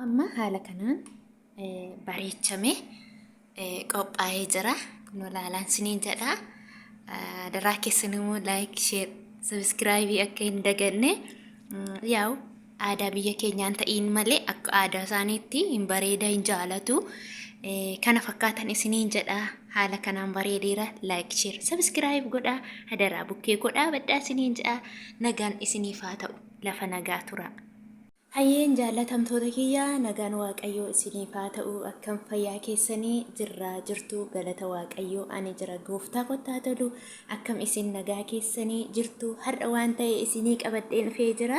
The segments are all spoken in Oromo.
Amma haala kanaan bareechamee qophaa'ee jira. Kunoo laalaan siniin jedha. Daraa keessan immoo like, share, subscribe akka hin daganne. Yaa'u aadaa biyya keenyaan ta'iin malee akka aadaa isaaniitti hin bareeda hin jaalatu. Kana fakkaatan isiniin jedha. Haala kanaan bareedeera. Like, share, subscribe godhaa. Hadaraa bukkee godhaa badhaa isiniin jedha. Nagaan isiniif haa ta'u. Lafa nagaa turaa. Hayyeen jaallatamtoota kiyya, nagaan Waaqayyoo isiniif haa ta'u. Akkam fayyaa keessanii? Jirraa jirtu? Galata Waaqayyoo, ani jira, gooftaa kottaa tolu. Akkam isin, nagaa keessanii jirtu? Har'a waan ta'e isinii qabadheen dhufee jira.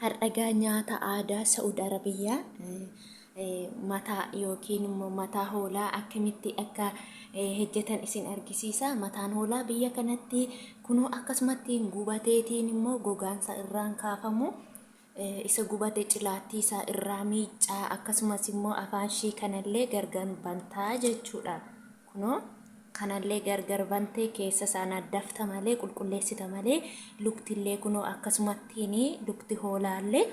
Har'a gaa nyaata aadaa Sa'ud Arabiyyaa mataa yookiin immoo mataa hoolaa akkamitti akka hojjetan isin argisiisa. Mataan hoolaa biyya kanatti kunoo akkasumatti gubateetiin immoo gogaansa irraan kaafamu. Isa gubate cilaattii isaa irraa miiccaa, akkasumas immoo afaan ishii kanallee gargar bantaa jechuudha. Kunoo kanallee gargar bantee keessa isaan addafta malee, qulqulleessita malee, luktillee kunoo akkasumattiin lukti hoolaallee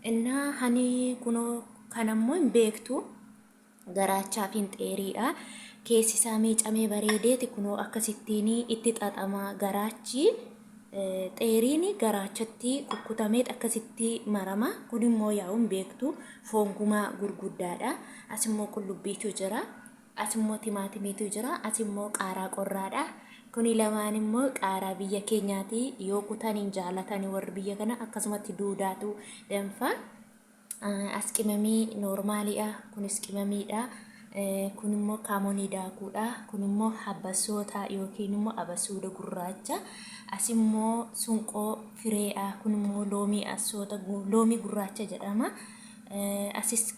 innaa hani kunoo kanammoo hin beektu. Garaachaa fi xeeriidha. Keessi isaa miicamee bareedeeti kunoo akkasittiin itti xaxama. Garaachi xeeriin garaachatti kukkutamee akkasitti marama. Kun immoo yaa'uun beektu foon gumaa gurguddaadha. As immoo qullubbiitu jira. As immoo timaatimiitu jira. As immoo qaaraa qorraadha. Kuni lamaan immoo qaaraa biyya keenyaati. Yoo kutan hin jaalatani warri biyya kana, akkasumatti duudaatu danfa. As qimamii noormaaliidha. Kunis qimamiidha. Kun immoo kaamonii daakuudha. Kun immoo habbasoota yookiin immoo abasuuda gurraacha. As immoo sunqoo fireedha. Kun immoo loomii asoota, loomii gurraacha jedhama. Asis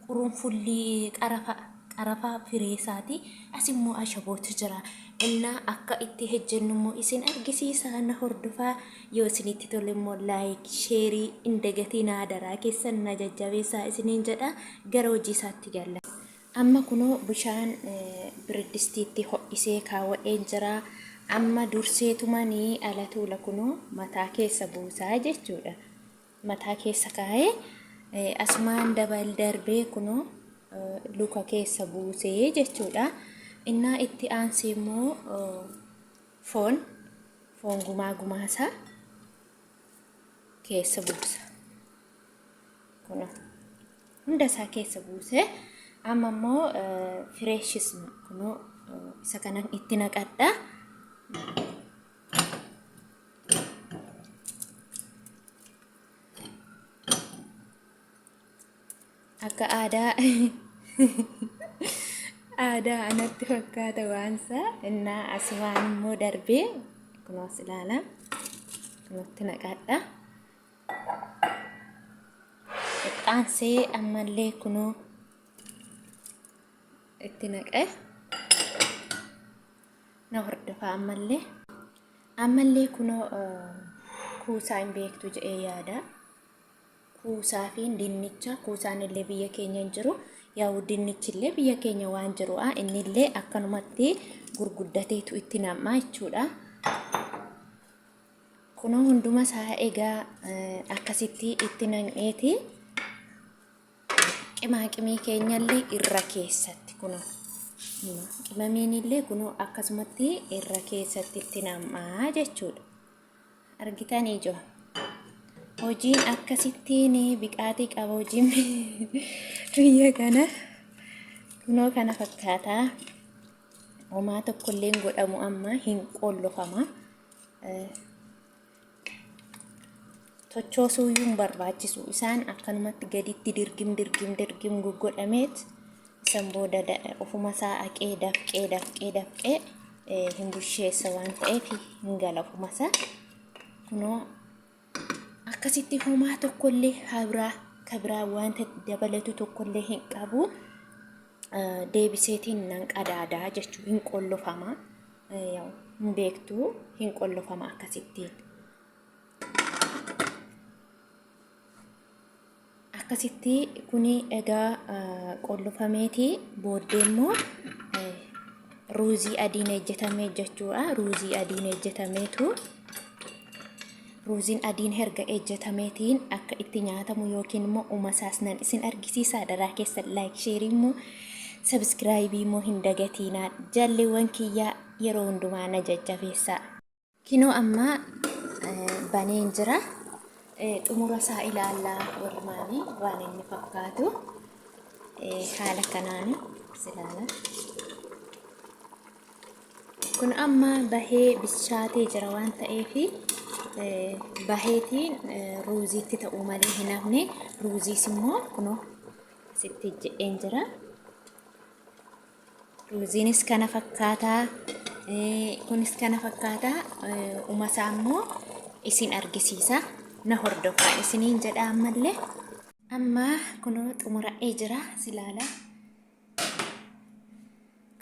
qurunfullii qarafa, qarafa firee isaati. As immoo ashabootu jira. Innaa akka itti hojjennu immoo isin argisiisa, na hordofaa. Yoo isinitti tole immoo like, sheerii hin dagatinaa, daraa keessan na jajjabeessaa isiniin jedha. Gara hojii isaatti galla. Amma kunoo bishaan biriddistiitti ho'isee kaawwadheen jira. Amma durseetumanii ala tuula kunoo mataa keessa buusaa jechuudha. Mataa keessa kaa'ee asumaan dabal darbee kunoo luka keessa buusee jechuudha. Innaa itti aansee immoo foon gumaa gumaasaa keessa buusa. Kunoo hunda isaa keessa buusee amma immoo fireeshis kunoo isa kanan itti naqadha. Akka aadaa anatti fakkaata waansa. Innaa asumaan immoo darbee kunoo as ilaala, kunootti naqadha. Ittaansee ammallee kunoo itti naqee na hordofaa. Ammallee kunoo kuusaa hin beektu jedhee yaada. Kuusaa fi dinnicha, kuusaan illee biyya keenya hin jiru. Yaa'u dinnichi illee biyya keenya waan jiru, inni illee akkanumatti gurguddateetu itti nam'a jechuudha. Kunoo hunduma isaa egaa akkasitti itti naqneeti qimaaqimii keenyallee irra keessatti, kunoo qimamiin illee kunoo akkasumatti irra keessatti itti nam'aa jechuudha. Argitanii ijoo. Hojiin akkasittiin biqaatii qaba hojiin biyya kana. Kunoo kana fakkaataa. Homaa tokkollee hin godhamu, amma hin qollofama. Tochoosuuyyuu hin barbaachisu. Isaan akkanumatti gaditti dirgim dirgim dirgim goggodhameet isan booda ofuma isaa haqee dafqee dafqee dafqee hin busheessa waan ta'eef hin gala ofuma isaa. Kunoo akkasitti homaa tokkollee habiraa kabiraa wanta dabalatu tokkollee hin qabu. Deebiseetiin nan qadaadaa jechuun hin qollofama. Hin beektu, hin qollofama akkasittiin. Akkasitti kuni egaa qollofameeti booddee immoo ruuzii adiin hojjetamee jechuudha. Ruuzii adiin hojjetameetu Ruuziin adiin herga ejjetameetiin akka itti nyaatamu yookiin immoo umasaas nan isin argisiisa. Adaraa keessan like, share immoo subscribe immoo hin dagatiinaa. Jalleewwan kiyyaa yeroo hundumaa na jajjabeessaa. Kinoo amma baneen jira. Xumura isaa ilaallaa walumaanii waan inni fakkaatu haala kanaan ilaala. Kun amma bahee bilchaatee jira waan ta'eef baheetiin ruuziitti ta'uu malee hin hafne. Ruuziis immoo kunoo asitti jedheen jira. Ruuziinis kana fakkaataa, kunis kana fakkaataa, umasaa immoo isin argisiisa. Na hordofaa isiniin jedha ammallee. Amma kunoo xumura'ee jira silaala.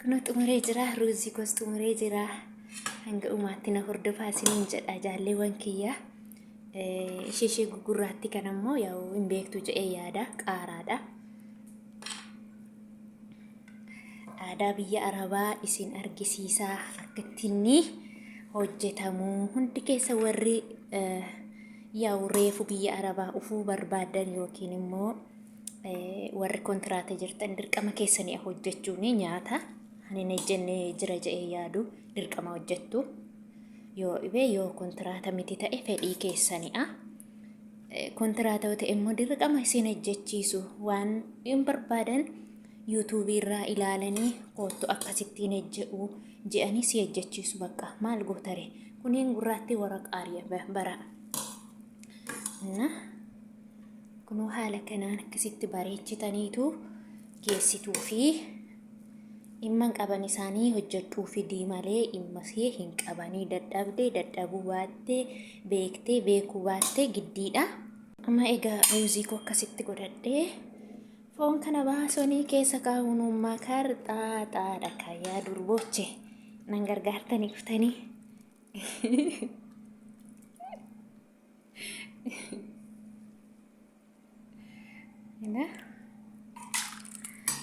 Kunoo xumuree jira, ruuzii koos xumuree jira. Hanga dhumaatti na hordofaa isiniin jedha jaalleewwan kiyya. Ishee ishee gugurraatti kan ammoo yaa'u hin beektu jedhee yaada qaaraadha. Aadaa biyya Arabaa isin argisiisaa akka ittiin hojjetamu hundi keessa warri yaa'u reefu biyya Arabaa ufuu barbaadan yookiin immoo warri kontiraata jirtan dirqama keessanii hojjechuun nyaata ani hin hojjenne jira jedhee yaadu dirqama hojjettu yoo dhibee yoo kontiraata miti ta'e fedhii keessani'a. Kontiraata yoo ta'e immoo dirqama isin hojjechiisu waan hin barbaadan yuutuubii irraa ilaalanii koottu akkasittiin hojje'u je'anii si hojjechiisu bakka maal gootare kuniin gurraatti waraqaa bara. Kunoo haala kanaan akkasitti bareechitaniitu geessituu fi dhimma hin qaban isaanii hojjedhuu fidii malee dhimma see hin qabanii dadhabdee dadhabuu baattee beektee beekuu baattee giddiidha. Amma egaa ruuzii koo akkasitti godhadhee foon kana baasonii keessa kaa'uun ummaa karxaaxaadha kayyaa durbooche nan gargaartanii dhuftanii.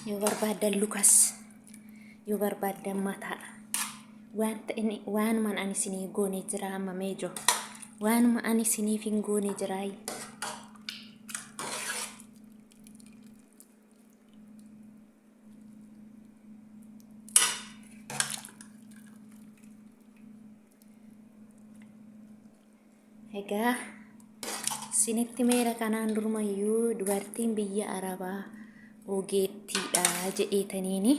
Yoo barbaaddan lukas, yoo barbaaddan mataa, wanta inni waanuma ani isinii goone jira amma meejo waanuma ani isiniif hin goone jiraayi. Egaa isinitti meera kanaan durumayyuu dubartiin biyya Arabaa ogeettiidha jedheetaniini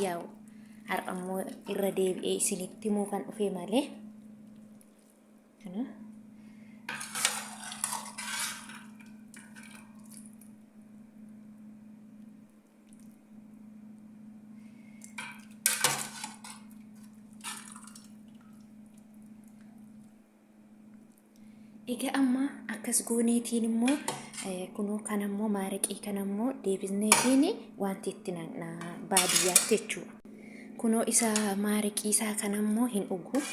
yaa'u har'a immoo irra deebi'ee isinitti himuu kan dhufe malee. Kana Egaa amma akkas gooneetiin immoo kunoo kan ammoo maaraqii kan ammoo deebisneetiin wanti itti naqna baadiyyaatti jechuudha. Kunoo isa maaraqii isaa kan ammoo hin dhugu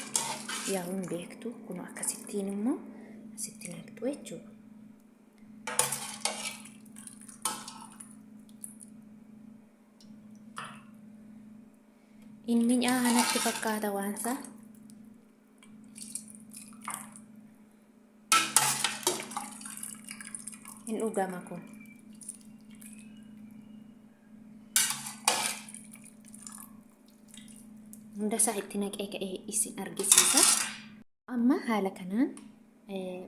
yaa hin beektu kunoo akkasittiin immoo asitti naqxu jechuudha. Inni mi'aaha natti fakkaata waansaa. Hin dhugama kun. Hunda isaa itti naqee ka'ee isin argisiisa. Amma haala kanaan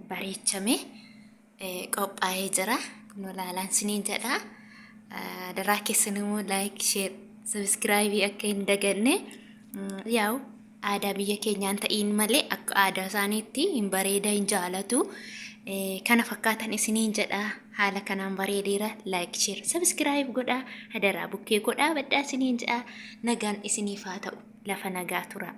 bareechamee qophaa'ee jira. Kunoo laalaan siniin jedha. Daraa keessan immoo like, share, subscribe akka hin daganne. Yaa'u aadaa biyya keenyaan ta'iin malee akka aadaa isaaniitti hin bareeda hin jaalatu. Kana fakkaatan isiniin jedha. Haala kanaan bareedeera. Like, share, subscribe godhaa. Hadaraa bukkee godhaa badhaa isiniin jedha. Nagaan isiniif haa ta'u. Lafa nagaa turaa.